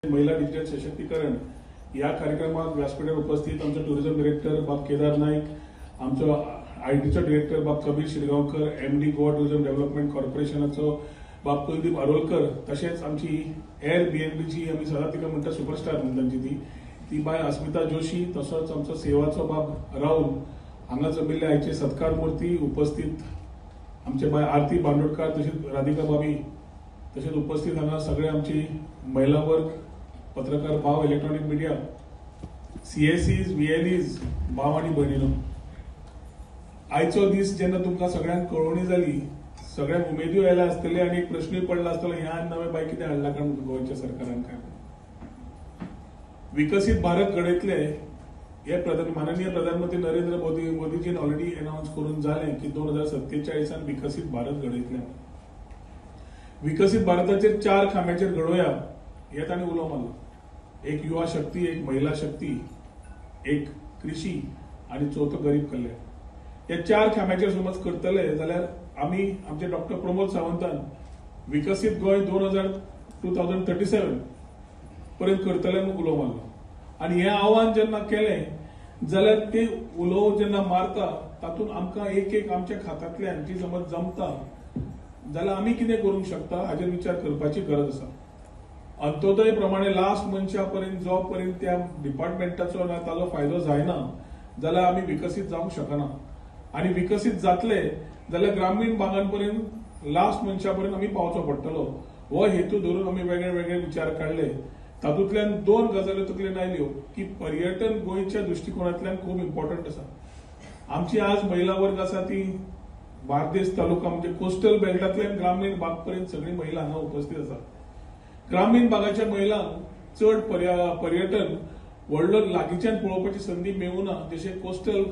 महिला डिजिटल सशक्तीकरण ह्या कार्यक्रमात व्यासपीठार उपस्थित आमचो टुरिझम डिरेक्टर बाब केदार नाईक, आमचो आयटीचो डिरेक्टर बाब Kabir Shirgaonkar, MD Goa tourism development कॉर्पोरेशनाचो बाब कुलदीप आरोलकर, तशेंच आमची एअरबीएनबीची आमी सदां तिका म्हणटा सुपरस्टार म्हणून तांची ती ती बाय अस्मिता जोशी, तसोच आमचो सेवाचो बाब राहुल, हांगा जमिल्ले आयचे सत्कार मूर्ती उपस्थित आमचे बाय आरती बांदोडकार, तशीच राधिका भाभी, तशेंच उपस्थित हांगा सगळे आमची महिला वर्ग, पत्रकार भाव, इलेक्ट्रॉनिक मिडिया, सीएसईज, व्हीएलईज, भाव आनी भयणीनो, आयचो दीस जेन्ना तुमकां सगळ्यांक कळोवणी जाली, सगळ्यांक उमेदूय आयल्या आसतले आनी एक प्रश्नूय पडला आसतलो, ह्या नवें बाय कितें हाडला काय गोंयच्या सरकारान काय. विकसीत भारत घडयतले हे माननीय प्रधानमंत्री नरेंद्र मोदीजीन ऑलरेडी अनाउन्स करून जालें की 2047 विकसीत भारत घडयतले. विकसीत भारताचेर 4 खांब्याचेर घडोवया हे तांणी उलो मारलो. एक युवा शक्ती, एक महिला शक्ती, एक कृषी आनी चवथो गरीब कल्याण. हे 4 खांब्याचेर समज करतले जाल्यार आमी आमचे डॉक्टर प्रमोद सावंतान विकसीत गोंय 2037 पर्यंत करतले म्हणून उलो मारलो. आनी हें आव्हान जेन्ना केलें जाल्यार ते उलोवप जेन्ना मारता तातूंत आमकां एक एक आमच्या खात्यांतल्यान जी समज जमता जाल्यार आमी कितें करूंक शकता हाजेर विचार करपाची गरज आसा. अंत्योदय प्रमाणे लास्ट मनशा पर्यंत जो पर्यंत त्या डिपार्टमेंटाचो ना ताजो फायदो जायना जाल्यार आमी विकसीत जावंक शकना. आनी विकसीत जातले जाल्यार ग्रामीण भागां पर्यंत लास्ट मनशा पर्यंत आमी पावचो पडटलो. हो हेतू धरून आमी वेगळे वेगळे विचार काडले. तातूंतल्यान 2 गजाल्यो तकलेन आयल्यो की पर्यटन गोंयच्या दृश्टिकोनांतल्यान खूब इम्पॉर्टंट आसा. आमची आज महिला वर्ग आसा ती बार्देस तालुका म्हणजे कोस्टल बेल्टांतल्यान ग्रामीण भाग पर्यंत सगळी महिला हांगा उपस्थित आसा. ग्रामीण भागाच्या महिलांक चड पर्यटन व्हडलो लागींच्यान पळोवपाची संदी मेळूना जशें कोस्टल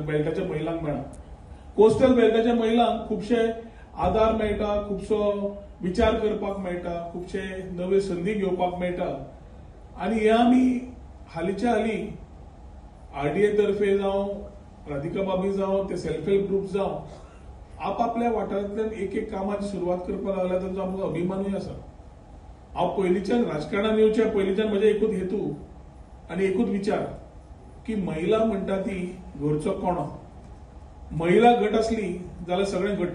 बेल्टाच्या महिलांक मेळ्ळा. कोस्टल बेल्टाच्या महिलांक खुबशे आदार मेळटा, खुबसो विचार करपाक मेळटा, खुबशे नव्यो संदी घेवपाक मेळटा. आनी हे आमी हालींच्या हालीं आरडीए तर्फे जावं, राधिका भाभी जावं, ते सेल्फ हेल्प ग्रुप जावं, आपापल्या वाठारांतल्यान एक एक कामाची सुरवात करपाक लागल्या तांचो आमकां अभिमानूय आसा. हांव पयलींच्यान राजकारणान येवच्या पयलींच्यान म्हजे एकूच हेतू आनी एकूच विचार की महिला म्हणटा ती घरचो कोणो. महिला घट आसली जाल्यार सगळें घट.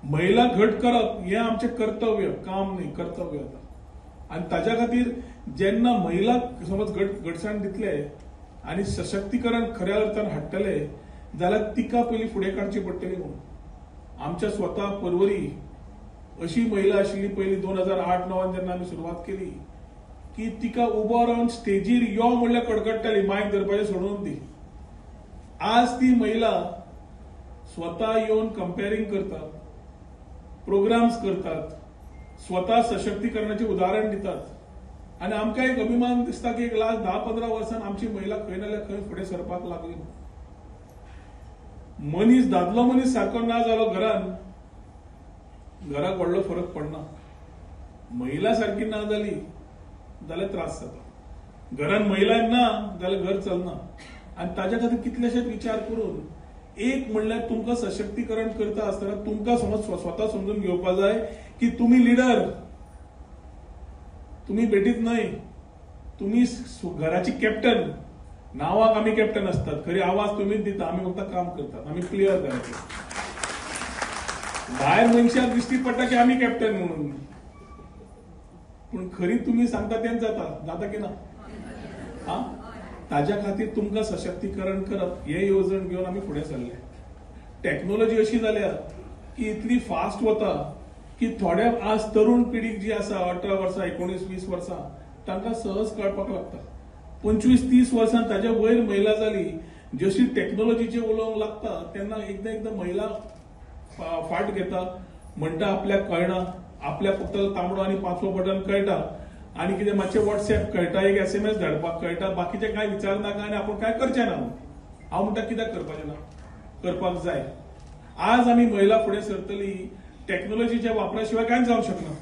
महिला घट करप हें आमचें कर्तव्य, काम न्ही, कर्तव्य आतां. आनी ताज्या खातीर जेन्ना महिला समज घटसाण दितले आनी सशक्तीकरण खऱ्या अर्थान हाडटले जाल्यार तिका पयलीं फुडें काडची पडटली. म्हणून आमच्या स्वता परवरी अशी महिला आशिल्ली पयलीं 2008-9 जेन्ना आमी सुरवात केली की तिका उबो रावन स्टेजीर यो म्हणल्यार कडकडटाली, मायक धरपाचें सोडून दी. आज ती महिला स्वता येवन कंपेरींग करता, प्रोग्राम्स करतात, स्वता सशक्तीकरणाचें उदाहरण दितात. आनी आमकां एक अभिमान दिसता की एक लास्ट 10-15 वर्सान आमची महिला खंय ना जाल्यार खंय फुडें सरपाक लागली. मनीस दादलो मनीस सारको ना जालो घरान, घराक व्हडलो फरक पडना. महिला सारकी ना जाली जाल्यार त्रास जाता. घरान महिला ना जाल्यार घर चलना. आनी ताज्या खातीर कितलेशेच विचार करून एक म्हणल्यार तुमकां सशक्तीकरण करता आसतना तुमकां समज स्वता समजून घेवपा जाय की तुमी लिडर, तुमी बेठीत न्हय, तुमी घराची कॅप्टन. नांवाक आमी कॅप्टन आसतात, खरी आवाज तुमीच दिता, आमी फक्त काम करतात, आमी प्लेयर घराचे. भायर मनशाक दिश्टी पडटा की आमी कॅप्टन म्हणून, पूण खरी तुमी सांगता तेंच जाता, जाता की ना? हा, ताज्या खातीर तुमकां सशक्तीकरण करप हे येवजण घेवन आमी फुडें सरले. टॅक्नोलॉजी अशी जाल्या की इतली फास्ट वता की थोड्या आज तरुण पिढीक जी आसा 18 वर्सां, 19-20 वर्सां तांकां सहज कळपाक लागता. 25-30 वर्सां ताज्या वयर महिला जाली, जशी टॅक्नोलॉजीचे उलोवंक लागता तेन्ना एकदां एकदां महिला फाट घेता, म्हणटा आपल्याक कळना, आपल्याक फक्त तांबडो आनी पांचवो बटन कळटा आनी कितें मातशें वॉट्सएप कळटा, एक SMS धाडपाक कळटा, बाकीचें कांय विचारनाका आनी आपूण कांय करचें ना. हांव म्हणटा कित्याक करपाचें ना, करपाक जाय. आज आमी महिला फुडें सरतली टॅक्नोलॉजीच्या वापरा शिवाय कांयच जावंक शकना.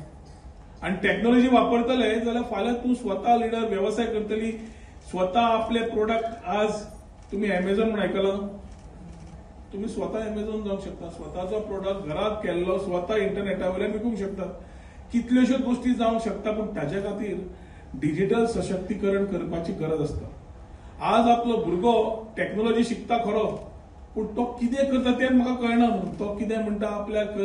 आनी टॅक्नोलॉजी वापरतले जाल्यार फाल्यां तूं स्वता लिडर वेवसाय करतली, स्वता आपले प्रोडक्ट. आज तुमी एमेझॉन म्हूण आयकलां, तुमी स्वता एमेझॉन जावंक शकता, स्वताचो प्रोडक्ट घरात केल्लो स्वता इंटरनेटा वयल्यान विकूंक शकता. कितल्योश्योच गोश्टी जावंक शकता, पूण ताजे खातीर डिजिटल सशक्तीकरण करपाची गरज आसता. आज आपलो भुरगो टॅक्नोलॉजी शिकता खरो, पूण तो कितें करता तें म्हाका कळना. म्हणून तो कितें म्हणटा आपल्याक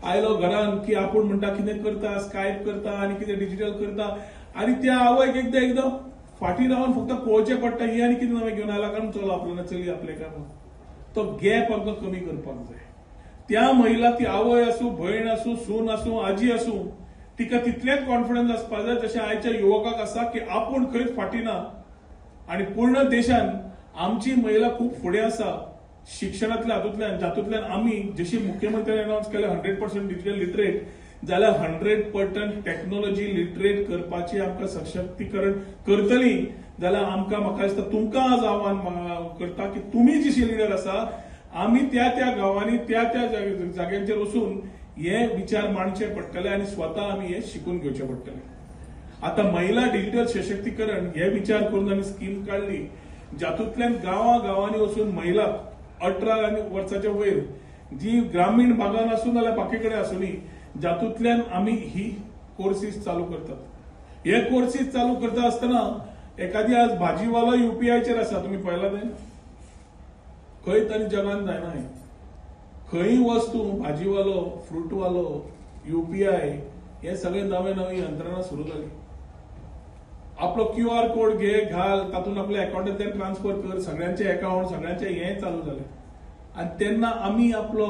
आयलो घरान की आपूण म्हणटा कितें करता, स्कायप करता आनी कितें डिजिटल करता, आनी त्या आवयक एकदां एकदां फाटीं रावन फक्त पळोवचें पडटा ही आनी कितें नवें घेवन आयला कारण चलो आपलो ना चली आपले काय म्हणून. तो गॅप आमकां कमी करपाक जाय. त्या महिला, ती आवय आसूं, भयण आसूं, सून आसूं, आजी आसूं, तिका तितलेंच कॉन्फिडन्स आसपाक जाय जशें आयच्या युवकाक आसा की आपूण खंयच फाटीं ना. आनी पूर्ण देशान आमची महिला खूब फुडें आसा शिक्षणांतल्या हातूंतल्यान, जातूंतल्यान आमी जशी मुख्यमंत्र्यान अनावन्स केलें 100% डिजिटल लिटरेट, जाल्यार 100% टॅक्नोलॉजी लिटरेट करपाची आमकां सशक्तीकरण करतली जाल्यार आमकां, म्हाका दिसता तुमकां आज आव्हान करता की तुमी जशी लिडर आसा, आमी त्या त्या गांवांनी त्या त्या जाग्यांचेर वचून हे विचार मांडचे पडटले आनी स्वता आमी हे शिकून घेवचे पडटले. आतां महिला डिजिटल सशक्तीकरण हे विचार करून आमी स्कीम काडली, जातूंतल्यान गांवा गांवांनी वचून महिला 18 वर्साच्या वयर जी ग्रामीण भागान आसूं नाल्यार बाकी कडेन आसूं, जातूंतल्यान आमी ही कोर्सीस चालू करतात. हे कोर्सीस चालू करता आसतना एखादी आज भाजीवालो युपीआयचेर आसा, तुमी पळयला तें खंय तरी जगान जायना, खंय वस्तू भाजीवालो, फ्रुटवालो, युपीआय हे सगळे नवे नवी यंत्रणा सुरू जाली. आपलो क्यूआर कोड घे, घाल, तातूंत आपल्या अकाउंटांतल्यान ट्रान्सफर कर, सगळ्यांचे अकाउंट सगळ्यांचे हें चालू जालें. आनी तेन्ना आमी आपलो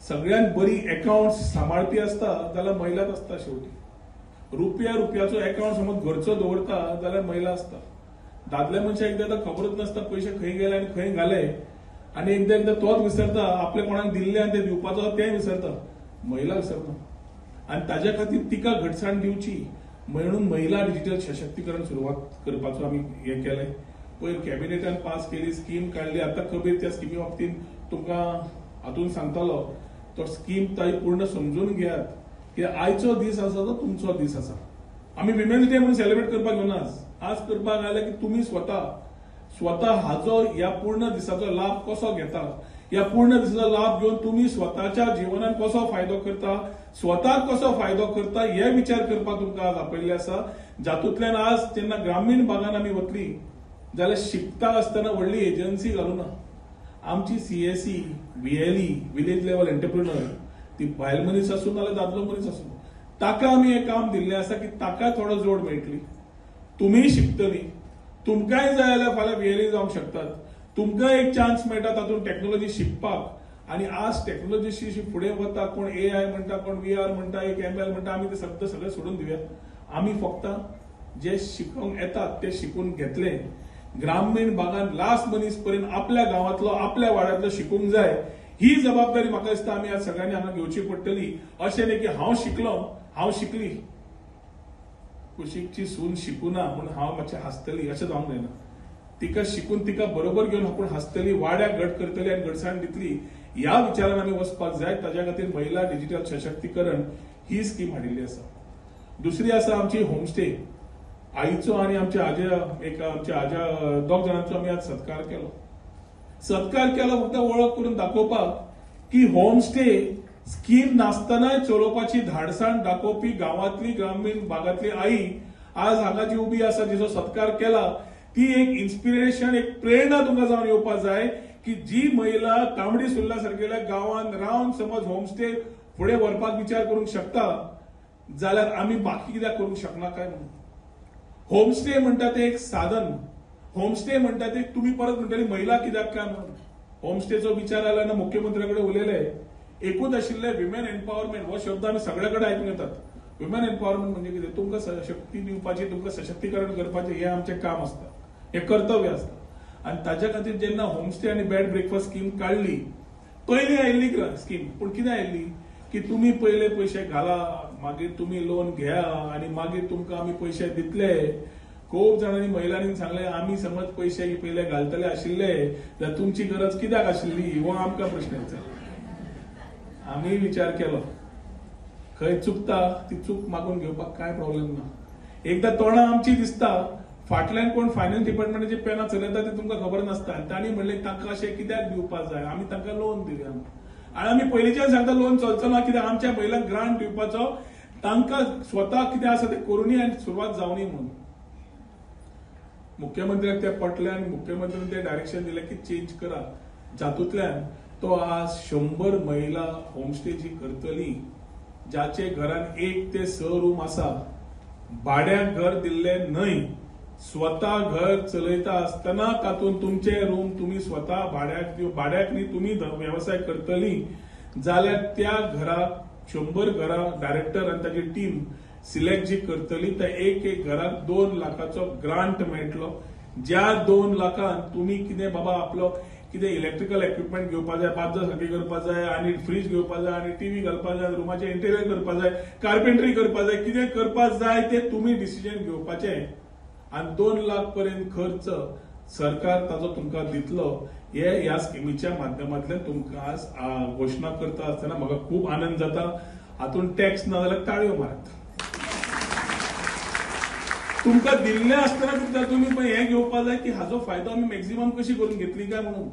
सगळ्यांत बरी अकाउंट सांबाळपी आसता जाल्यार महिलाच आसता. शेवटी रुपया रुपयाचो अकाउंट समज घरचो दवरता जाल्यार महिला आसता. दादल्या मनशाक एकदां एकदां खबरूच नासता पयशे खंय गेले आनी खंय घाले, आनी एकदां एकदां तोच विसरता आपले कोणाक दिल्ले आनी ते दिवपाचो तें विसरता, महिला विसरता. आनी ताज्या खातीर तिका घटसाण दिवची म्हणून महिला डिजिटल सशक्तीकरण सुरवात करपाचो आमी हें केलें. पयर कॅबिनेटान पास केली, स्कीम काडली. आतां कबीर त्या स्किमी बाबतींत तुमकां हातून सांगतालो, तो स्कीम ताई पूर्ण समजून घेयात की आयचो दीस आसा तो तुमचो दीस आसा. आमी विमेन्स डे म्हणून सेलिब्रेट करपाक घेवना, आज आज करपाक आयले की तुमी स्वता स्वता हाजो ह्या पूर्ण दिसाचो लाभ कसो घेता, ह्या पूर्ण दिसाचो लाभ घेवन तुमी स्वताच्या जिवनान कसो फायदो करता, स्वताक कसो फायदो करता हे विचार करपाक तुमकां आज आपयल्ले आसा. जातूंतल्यान आज जेन्ना ग्रामीण भागान आमी वतली जाल्यार शिकता आसतना व्हडली एजन्सी घालूना, आमची CSC, VLE, village level entrepreneur, ती बायल मनीस आसूं नाल्यार दादलो मनीस आसूं, ताका आमी हें काम दिल्लें आसा की ताका थोडो जोड मेळटली, तुमीय शिकतली, तुमकांय जाय जाल्यार फाल्यां व्हीएलई जावंक शकतात, तुमकां एक चान्स मेळटा तातूंत टॅक्नोलॉजी शिकपाक. आनी आज टॅक्नोलॉजी फुडें वता, कोण एआय म्हणटा, कोण व्हीआर म्हणटा, एक एमएल म्हणटा, आमी ते शब्द सगळे सोडून दिवया. आमी फक्त जे शिकोवंक येतात ते शिकून घेतले. ग्रामीण भागान लास्ट मनीस पर्यंत आपल्या गांवांतलो, आपल्या वाड्यांतलो शिकूंक जाय, ही जबाबदारी म्हाका दिसता आमी आज सगळ्यांनी हांगा घेवची पडटली. अशें न्ही की हांव शिकलो, हांव शिकली, कुशीकची सून शिकूना म्हूण हांव मातशें हांसतली, अशें जावंक जायना. तिका शिकून तिका बरोबर घेवन आपूण हांसतली, वाड्याक घट करतली आनी घटसाण दितली, ह्या विचारान आमी वचपाक जाय. ताज्या खातीर महिला डिजिटल सशक्तीकरण ही स्कीम हाडिल्ली आसा. दुसरी आसा आमची होमस्टे. आईचो आनी आमच्या आज्या, एक आमच्या आज्या दोग जाणांचो आमी आज सत्कार केलो. सत्कार केलो फक्त वळख करून दाखोवपाक की होमस्टे स्कीम नासतनाय चलोवपाची धाडसाण दाखोवपी गांवांतली, ग्रामीण भागांतली आई आज हांगा जी उबी आसा, जिचो सत्कार केला, ती एक इन्स्पिरेशन, एक प्रेरणा तुमकां जावन येवपाक जाय की जी महिला तांबडी सुर्ला सारकेल्या गांवांत रावन समज होमस्टे फुडें व्हरपाक विचार करूंक शकता जाल्यार आमी बाकी कित्याक करूंक शकना काय म्हणून. होमस्टे म्हणटा ते एक साधन, होमस्टे म्हणटा ते तुमी परत म्हणटली महिला कित्याक काय म्हणून. होमस्टेचो विचार आलो ना मुख्यमंत्र्या कडेन उलयले, एकूच आशिल्लें विमेन एम्पावरमेंट हो शब्द आमी सगळे कडेन आयकूंक येतात. विमेन एम्पावरमेंट म्हणजे कितें, तुमकां शक्ती दिवपाची, तुमकां सशक्तीकरण करपाचें हें आमचें काम आसता, हें कर्तव्य आसता. आनी ताज्या खातीर जेन्ना होमस्टे आनी बेड ब्रेकफास्ट स्कीम काडली, पयलीं आयिल्ली स्कीम, पूण कितें आयिल्ली की तुमी पयले पयशे घाला, मागीर तुमी लोन घेया आनी मागीर तुमकां आमी पयशे दितले. खूब जाणांनी महिलांनी सांगलें आमी समज पयशे पयले घालतले आशिल्ले जाल्यार तुमची गरज कित्याक आशिल्ली, हो आमकां प्रश्न विचारलो. आमी विचार केलो खंय चुकता ती चूक मागून घेवपाक कांय प्रॉब्लेम ना. एकदां तोंडां आमची दिसता, फाटल्यान कोण फायनान्स डिपार्टमेंटाची पेनां चलयता ते तुमकां खबर नासता. आनी तांणी म्हणलें तांकां अशें कित्याक दिवपाक जाय, आमी तांकां लोन दिवया. आनी आमी पयलींच्यान सांगता लोन चलचो ना, कित्याक आमच्या महिलांक ग्रांट दिवपाचो तांकां स्वता कितें आसा तें करुनी आनी सुरवात जावनी म्हणून. मुख्यमंत्र्याक ते पटले आनी मुख्यमंत्र्यान ते डायरेक्शन दिलें की चेंज करा, जातूंतल्यान तो आज 100 महिला होमस्टे जी करतली, जाचे घरान 1 ते 6 रूम आसा, भाड्याक घर दिल्ले न्हय, स्वता घर चलयता आसतना तातूंत तुमचे रूम तुमी स्वता भाड्याक दिव, भाड्याक न्ही तुमी वेवसाय करतली जाल्यार त्या घराक 100 घरां डायरेक्टर आनी ताची टीम सिलेक्ट जी करतली त्या एक एक घराक 2 लाखाचो ग्रांट मेळटलो. ज्या 2 लाखान तुमी कितें बाबा आपलो कितें इलेक्ट्रिकल इक्विपमेंट घेवपा जाय, बाज्जा सारकी करपा जाय आनी फ्रीज घेवपा जाय आनी टीव्ही घालपा जाय, रुमाचें इंटेरियर करपा जाय, कार्पेंट्री करपा जाय, कितें करपा जाय तें तुमी डिसिजन घेवपाचें आनी 2 लाख पर्यंत खर्च सरकार ताजो तुमकां दितलो. हे ह्या स्किमीच्या माध्यमांतल्यान तुमकां आज घोशणा करता आसतना म्हाका खूब आनंद जाता. हातूंत टॅक्स ना जाल्यार ताळयो मारात. तुमकां दिल्लें आसतना सुद्दां तुमी पण हें घेवपा जाय की हाजो फायदो आमी मॅक्झिमम कशी करून घेतली काय म्हणून.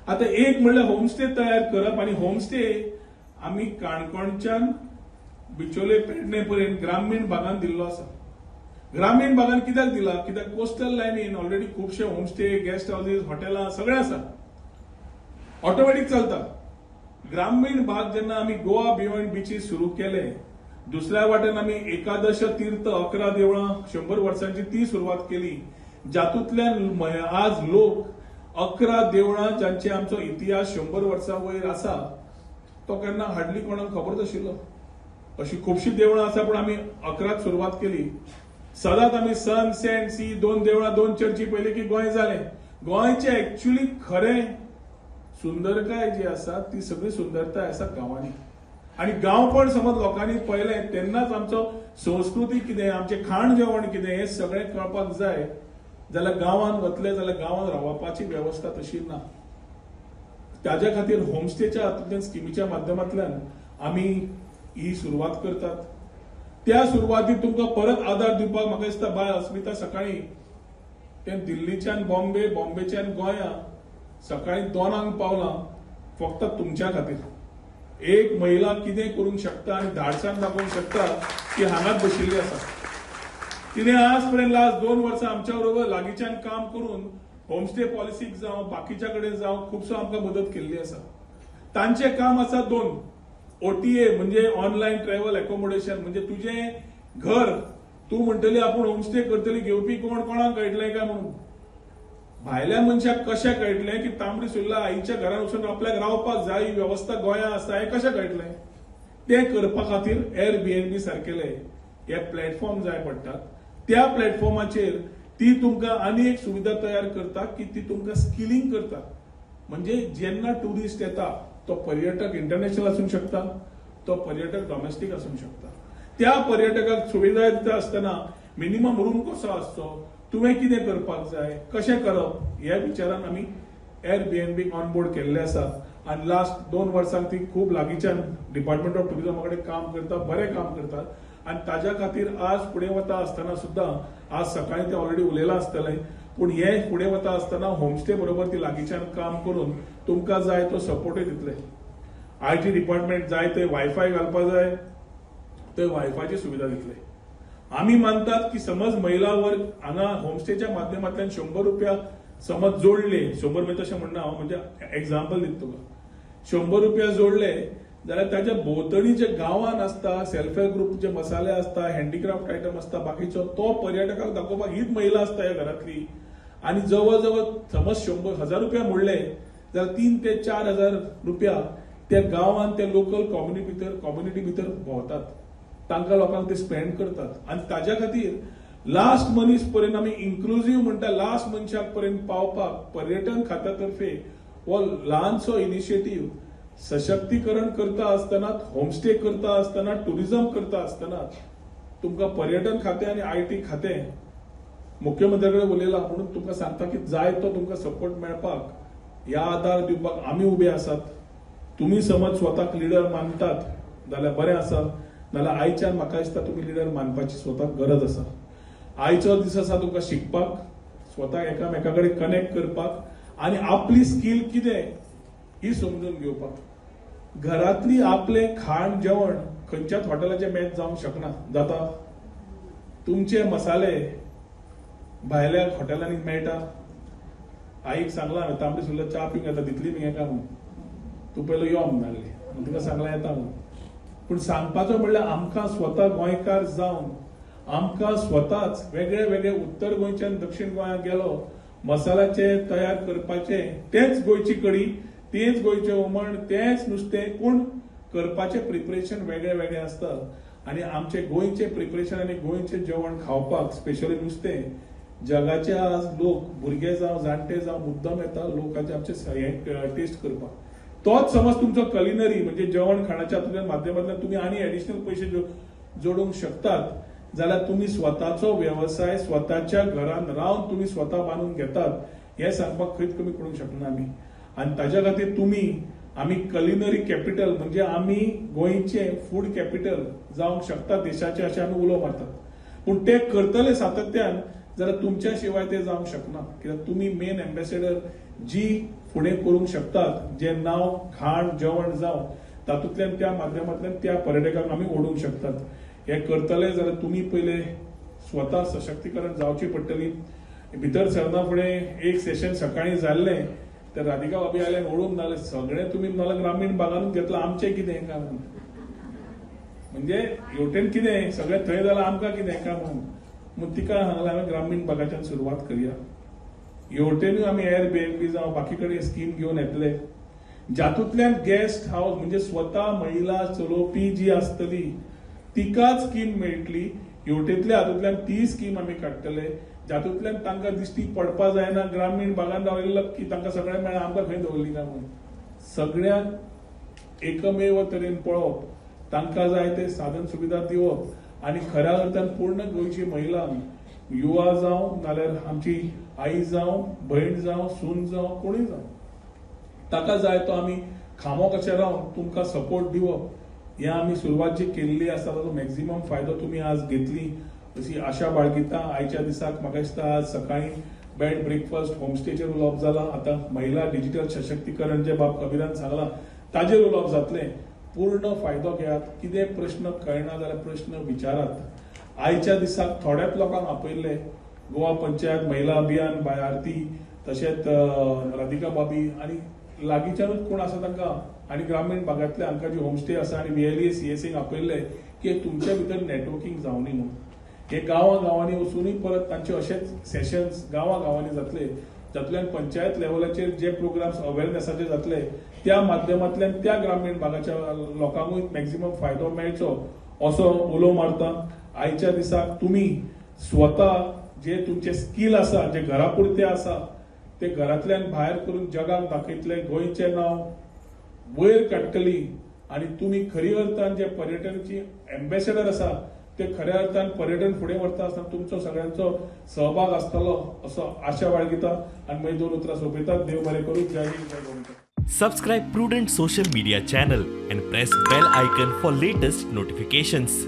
आतां एक म्हणल्यार होमस्टे तयार करप आनी होमस्टे आमी काणकोणच्यान बिचोले पेडणे पर्यंत ग्रामीण भागान दिल्लो आसा. ग्रामीण भागान कित्याक दिला? कित्याक कोस्टल लायनीन ऑलरेडी खुबशे होमस्टे, गेस्ट हावजीस, हॉटेलां सगळें आसा, ऑटोमॅटीक चलता. ग्रामीण भाग जेन्ना आमी गोवा बियॉन्ड बिचीस सुरू केले, दुसऱ्या वाटेन आमी एकादश तीर्थ 11 देवळां 100 वर्सांची ती सुरवात केली, जातूंतल्यान आज लोक 11 देवळां जांचे आमचो इतिहास 100 वर्सां वयर आसा तो केन्ना हार्डली कोणाक खबरच आशिल्लो. अशी खुबशीं देवळां आसा पूण आमी 11 सुरवात केली. सदांच आमी सन सेंट सी 2 देवळां 2 चर्ची पयली की गोंय जालें. गोंयचें एक्च्युअली खरें सुंदरकाय जी आसा ती सगळी सुंदरताय आसा गांवांनी. आनी गांवपण समज लोकांनी पळयलें तेन्नाच आमचो संस्कृती कितें, आमचें खाण जेवण कितें हें सगळें कळपाक जाय. जाल्यार गांवांत वतले जाल्यार गांवांत रावपाची वेवस्था तशी ना. ताज्या खातीर होमस्टेच्या हातूंतल्यान स्किमीच्या माध्यमांतल्यान आमी ही सुरवात करतात. त्या सुरवातीक तुमकां परत आदार दिवपाक म्हाका दिसता बाय अस्मिता सकाळी तें दिल्लीच्यान बॉम्बे, बॉम्बेच्यान गोंया सकाळी 2 पावलां फक्त तुमच्या खातीर. एक महिला कितें करूंक शकता आनी धाडसान दाखोवंक शकता की हांगाच बशिल्ली आसा. तिणें आज पर्यंत लास्ट 2 वर्सां आमच्या बरोबर लागींच्यान काम करून होमस्टे पॉलिसीक जावं बाकीच्या कडेन जावं खुबसो आमकां मदत केल्ली आसा. तांचें काम आसा 2 OTA म्हणजे ऑनलायन ट्रॅव्हल एकोमोडेशन, म्हणजे तुजें घर तूं म्हणटली आपूण होमस्टे करतली, घेवपी कोण, कोणाक कळटलें काय म्हणून. भायल्या मनशाक कशें कळटलें की तांबडी सुर्ला आईच्या घरान वचून आपल्याक रावपाक जाय ही वेवस्था गोंया आसा हें कशें कळटलें? तें करपा खातीर Airbnb सारकेले हे प्लॅटफॉर्म जाय पडटात. त्या प्लॅटफॉर्माचेर ती तुमकां आनी एक सुविधा तयार करता की ती तुमकां स्किलिंग करता. म्हणजे जेन्ना ट्युरिस्ट येता तो पर्यटक इंटरनॅशनल आसूंक शकता, तो पर्यटक डॉमेस्टीक आसूंक शकता. त्या पर्यटकाक सुविधा दिता आसतना मिनिमम रूम कसो आसचो, तुवें कितें करपाक जाय, कशें करप, ह्या विचारान आमी Airbnb on board केल्ले आसा. आनी लास्ट 2 वर्सांक ती खूब लागींच्यान डिपार्टमेंट ऑफ ट्युरिजमा कडेन काम करता, बरें काम करतात. आनी ताज्या खातीर आज फुडें वता आसतना सुद्दां, आज सकाळीं तें ऑलरेडी उलयलां आसतलें, पूण हें फुडें वता आसतना होमस्टे बरोबर ती लागींच्यान काम करून तुमकां जाय तो सपोर्टूय दितले. IT department जाय ते वायफाय घालपा जाय थंय वायफायची सुविधा दितले. आमी मानतात की समज महिला वर्ग हांगा होमस्टेच्या माध्यमांतल्यान 100 रुपया समज जोडले, 100 म्हणजे तशें म्हणना हांव, म्हणजे एग्जाम्पल दिता तुका, 100 रुपया जोडले जाल्यार ताच्या भोंवतणी जे गांवान आसता सेल्फ हेल्प ग्रुप जे मसाले आसता, हँडीक्राफ्ट आयटम आसता, बाकीचो तो पर्यटकाक दाखोवपाक हीच महिला आसता ह्या घरांतली. आनी जवळ जवळ समज 100,000 रुपया म्हणले जाल्यार 3 ते 4 हजार रुपया त्या गांवान त्या लोकल कम्युनिटी भितर भोंवतात, तांकां लोकांक ते स्पेंड करतात. आनी ताज्या खातीर लास्ट मनीस पर्यंत आमी इन्क्लुजीव म्हणटा, लास्ट मनशाक पर्यंत पावपाक पर्यटन खात्या तर्फे हो ल्हानसो इनिशिएटीव सशक्तीकरण करता आसतना, होमस्टे करता आसतना, टुरिझम करता आसतना तुमकां पर्यटन खातें आनी IT खातें मुख्यमंत्र्या कडेन उलयलां म्हणून तुमकां सांगता की जाय तो तुमकां सपोर्ट मेळपाक, ह्या आदार दिवपाक आमी उबे आसात. तुमी समज स्वताक लिडर मानतात जाल्यार बरें आसा, नाल्यार आयच्यान म्हाका दिसता तुमी लिडर मानपाची स्वताक गरज आसा. आयचो दीस आसा तुमकां शिकपाक, स्वताक एकामेका कडेन कनेक्ट करपाक आनी आपली स्कील कितें ही समजून घेवपाक. घरांतली आपलें खाण जेवण खंयच्याच हॉटेलाचें मॅच जावंक शकना. जाता तुमचे मसाले भायल्या हॉटेलांनी मेळटा. आईक सांगलां हांवें तांबडी सुर्ला च्या पिवंक येता दितली मगे काय म्हणून, तूं पयलो यो म्हणून लागली, तुका सांगलां येता म्हणून. पूण सांगपाचो म्हणल्यार आमकां स्वता गोंयकार जावन आमकां स्वताच वेगळे वेगळे उत्तर गोंयच्यान दक्षिण गोंयांत गेलो मसाल्याचे तयार करपाचे तेच गोंयची कडी, तेच गोंयचें हुमण, तेच नुस्तें, पूण करपाचें प्रिपरेशन वेगळे वेगळे आसता. आनी आमचे गोंयचें प्रिपरेशन आनी गोंयचें जेवण खावपाक स्पेशली नुस्तें जगाचे आज लोक भुरगे जावं जाणटे जावं मुद्दम येता लोकांचे आमचे हें टेस्ट करपाक. तोच समज तुमचो कलिनरी म्हणजे जेवण खाणाच्या हातूंतल्यान माध्यमांतल्यान तुमी आनी एडिशनल पयशे जोडूंक शकतात जाल्यार तुमी स्वताचो वेवसाय स्वताच्या घरान रावन तुमी स्वता बांदून घेतात हें सांगपाक खंयच कमी पडूंक शकना आमी. आनी ताज्या खातीर तुमी आमी कलिनरी कॅपिटल म्हणजे आमी गोंयचें फूड कॅपिटल जावंक शकता देशाचें अशें आमी उलो मारतात. पूण ते करतले सातत्यान जाल्यार तुमच्या शिवाय ते जावंक शकना, कित्याक तुमी मेन एम्बेसेडर जी फुडें करूंक शकतात जे नांव खाण जेवण जावं तातूंतल्यान त्या माध्यमांतल्यान त्या पर्यटकांक आमी ओडूंक शकतात. हे करतले जाल्यार तुमी पयले स्वता सशक्तीकरण जावची पडटली. भितर सरना फुडें एक सेशन सकाळीं जाल्लें तर राधिका भाभी आयल्यान ओडून नाले सगळें तुमी नाल्यार ग्रामीण भागानूच घेतलां आमचें कितें काय म्हणून, म्हणजे हेवटेन कितें सगळें थंय जाल्यार आमकां कितें काय म्हणून. म्हूण तिका सांगलें हांवें ग्रामीण भागाच्यान सुरवात करया, हेवटेनूय आमी एअरबीएनबी जावं बाकी कडेन स्कीम घेवन येतले जातूंतल्यान गेस्ट हावस म्हणजे स्वता महिला चलोवपी जी आसतली तिकाच स्कीम मेळटली. हेवटेंतल्या हातूंतल्यान ती स्कीम आमी काडटले जातूंतल्यान तांकां दिश्टी पडपा जायना ग्रामीण भागान राविल्ले लक्की तांकां सगळें मेळ्ळें आमकां खंय दवरली ना म्हणून. सगळ्यांक एकमेव तरेन पळोवप, तांकां जाय ते साधन सुविधा दिवप आनी खऱ्या अर्थान पूर्ण गोंयची महिलांक युवा जावं नाल्यार आमची आई जावं भयण जावं सून जावं कोणूय जावं ताका जाय तो आमी खांबो कशें रावन तुमकां सपोर्ट दिवप हें आमी सुरवात जी केल्ली आसा ताचो मॅक्झिमम फायदो तुमी आज घेतली अशी आशा बाळगिता. आयच्या दिसाक म्हाका दिसता आज सकाळीं बेड ब्रेकफास्ट होमस्टेचेर उलोवप जालां, आतां महिला डिजिटल सशक्तीकरण जे बाब कबीरान सांगलां ताजेर उलोवप जातलें. पूर्ण फायदो घेयात, कितें प्रश्न कळना जाल्यार प्रश्न विचारात. आयच्या दिसाक थोड्याच लोकांक आपयल्ले गोवा पंचायत महिला अभियान बाय आरती तशेंच राधिका भाभी आनी लागींच्यानूच कोण आसा तांकां आनी ग्रामीण भागांतले हांकां जी होमस्टे आसा आनी VLA CSA आपयल्ले की तुमच्या भितर नेटवर्कींग जावनी न्हू. हे गांवां गांवांनी वचुनूय परत तांचे अशेच सेशन्स गांवां गांवांनी जातले जातल्यान पंचायत लेवलाचेर जे प्रोग्राम्स अवेरनेसाचे जातले त्या माध्यमांतल्यान त्या ग्रामीण भागाच्या लोकांकूय मॅक्झिमम फायदो मेळचो असो उलो मारता. आयच्या दिसाक तुमी स्वता जे तुमचे स्कील आसा जे घरा पुरते आसा ते घरांतल्यान भायर करून जगाक दाखयतले, गोंयचें नांव वयर काडटली आनी तुमी खरी अर्थान जे पर्यटनाची एम्बेसेडर आसा ते खऱ्या अर्थान पर्यटन फुडें व्हरता आसतना तुमचो सगळ्यांचो सहभाग आसतलो असो आशा बाळगिता आनी मागीर दोन उतरां सोंपयतात. देव बरें करूं. जय हिंद, जय Goa. Subscribe Prudent social media channel and press bell icon for latest notifications.